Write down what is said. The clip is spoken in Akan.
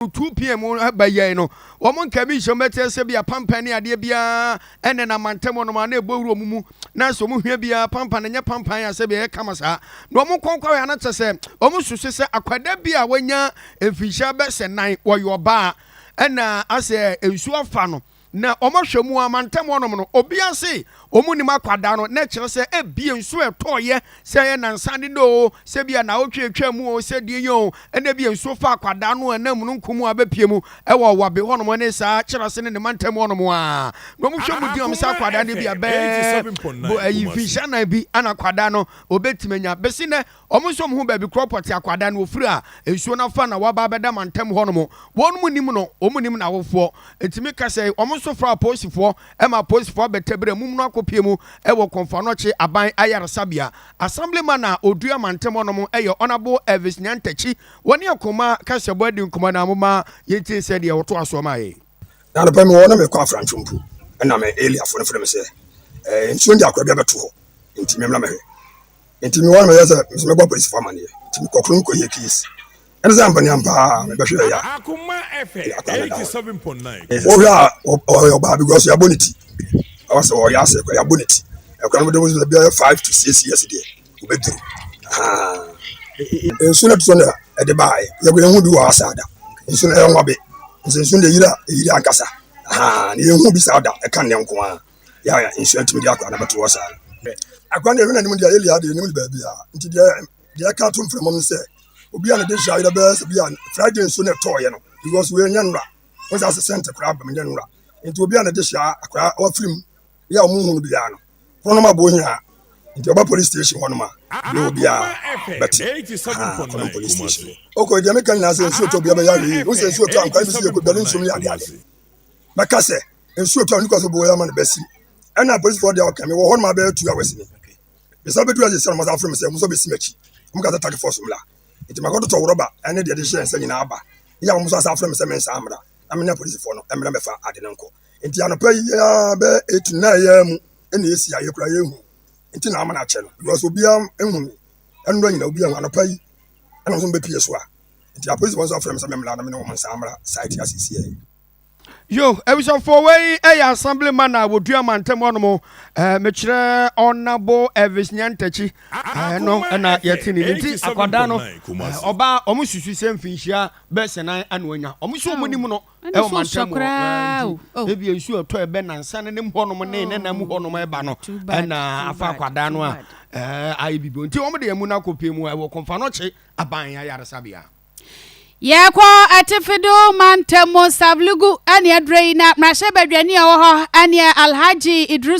2 pm ba yɛn no, wɔn nka bi nhyɛm bɛteɛ sɛ bi apampan ne adeɛ biara ɛne na mantam hɔ nom a na ɛbɔ wura wɔn mu, na sɛ wɔn hwɛ biara pampan nyɛ pampan a sɛ bi ɛyɛ kama saa, na wɔn kɔnkɔ yɛ anakyɛ sɛ wɔn susu sɛ akwadaa bi a wɔanya mfinhyia bɛsɛ 4, wɔyɛ ɔbaa, ɛna asɛ nsuo afa no, na wɔn ahwɛ mu a mantam hɔnom no obi ase wɔn nim akwadaa no, na kyerɛ sɛ ebie nsuo ɛtɔɔyɛ sɛ ɛyɛ nansa de no o, sɛ bi a na awotwe atwa mu o, sɛ deɛ yɛ o, ɛna bi nsuo fa akwadaa no ɛnam mu no nkum a bɛpie mu ɛwɔ wabe hɔnom ne saa kyerɛ ase ne ne mantam hɔnom a, na wɔn hwɛ mu di wɔn sɛ akwadaa no bi a bɛɛ bo ɛyi mfinhyia 4 bi ana akwadaa no obetumi anya bɛsi nɛ. Wɔn nso wɔn ho baabi korɔ pɔte akwadaa no ofiri a nsuo no afa na waba abɛda mantam hɔnom. Wɔn mu nim no, wɔn nim n'awofoɔ. Ɛtumi ka sɛ wɔn nso fra apolisifoɔ ma apolisifoɔ abɛtɛbere mum no akɔpie mu wɔ Komfo-Anokye aban ayaresabea. Assemblyman a ɔdua mantam hɔnom yɛ Honourable Elvis Nyantakyi. Wɔne Akoma Kasabu adi nkɔmmɔ na momma yɛntie sɛdeɛ ɔtoa soɔ ma yɛn. Na anɔpa mewɔ hɔ na mekɔ afrantwo mpo, ɛna me Eliafoɔ no frɛ me sɛ, nsuo no de akora bi abɛto hɔ, nti memmra mɛhwɛ. Nti mewɔ no meyɛ sɛ mesɛ mɛbɔ apolisifo amanneɛ. Nti mekɔ kurom kɔyɛ case. Ɛne sɛ ampa ne ampa a mebɛhwɛ yɛ a, ɛyɛ akora no da hɔ. Wohwɛ a ɔyɛ ɔbaa because yɛabɔ ne ti. Ɛwɔ sɛ ɔyɛ asɛ kora yɛabɔ ne ti. Ɛkora no bɛdɛ sɛ bɛyɛ 5 to 6 years deɛ wobɛduru. Nsu no to na ɛde baeɛ. Yɛkɔ yɛhu bi wɔ ha saa da. Nsu no ɛyɛ nwabe. Nso nsu no deɛ yiri a ɛyiri ankasa. Na yɛhu bi saa da, ɛka nnɛ nko ara. Yɛ nsuo ntumi de akora no bɛto hɔ saa. Akora no yɛhwɛ n'anim deɛ yɛli adeɛ anim de baabi a, nti deɛ ɛka to mframa mu sɛ obi a ne de hyɛ ayerɛ bɛyɛ sɛ bi a Friday nsuo no ɛtɔɔyɛ no, because wei nyɛ nnora, wɔn sɛ asɛ sɛnte koraa bɛm nyɛ nnora, nti obi a ne de hyɛ akora wafiri mu yɛ a wɔn hu no biara no koro nom aboɔ hia, nti ɔba police station hɔ nom a yɛ obiara bɛte kɔnɔ police station. Ɔkɔ deɛ meka nyinaa sɛ nsuo tɔ bia bɛyɛ ahwɛ yie. Wo sɛ nsuo tɔ a, nkwadaa bi sɛ yɛkɔ dwane nsuom ne adeade. Mɛka sɛ nsuo tɔ a nukɔ so bɔ ama no bɛsi, ɛna polisifoɔ deɛ ɔka me wɔ hɔ nom abɛyɛ 2 hours ni bisa bɛduru ase sɛ ɔmo afrɛ me sɛ ɔmo nso bɛsi m'akyi. Ɔmo ka sɛ task force mmla, nti makɔtotɔ rɔba ɛne deɛ de hyɛ nsa nyinaa aba yɛ a, ɔmo nso asa afrɛ me sɛ mensa mmra na mene polisifoɔ no mmra mɛfa ade no nkɔ. Nti anɔpa yi yɛ bɛ 8 9 yɛ mu ɛna esi ayɛ kora yɛhu, nti na ama no akyɛ no because obiara ehu ɛnura nyina, obiara hu anɔpa yi ɛna nso mbɛpie so a, nti apolisifoɔ nso afrɛ me sɛ memmra na mene wɔn nsa mmra site asiesie yɛ. Yo, abusuafoɔ, wei ɛyɛ assemblyman a wɔdua mantam hɔnom, mekyerɛ Honourable Elvis Nyantakyi no, ɛna yɛte ne nti akwadaa no ɔbaa, ɔmo susu sɛ mfinhyia bɛsɛ 4 ana ɔnya. Ɔmo nso ɔmo nim no ɛwɔ mantam hɔ, nti ebi nsuo ɛtɔ ɛbɛ nansa ne nem hɔnom ne nam hɔnom ɛba no ɛna afa akwadaa no a ayɛ bibi, nti ɔmo de ɛmu no akɔpie mu ɛwɔ Komfo Anokye aban ayaresabea. Yɛkɔ Atifido mantam Savelugu ɛne aduro yi na mmarahyɛ badwani a ɛwɔ hɔ ɛne Alhaji Idris.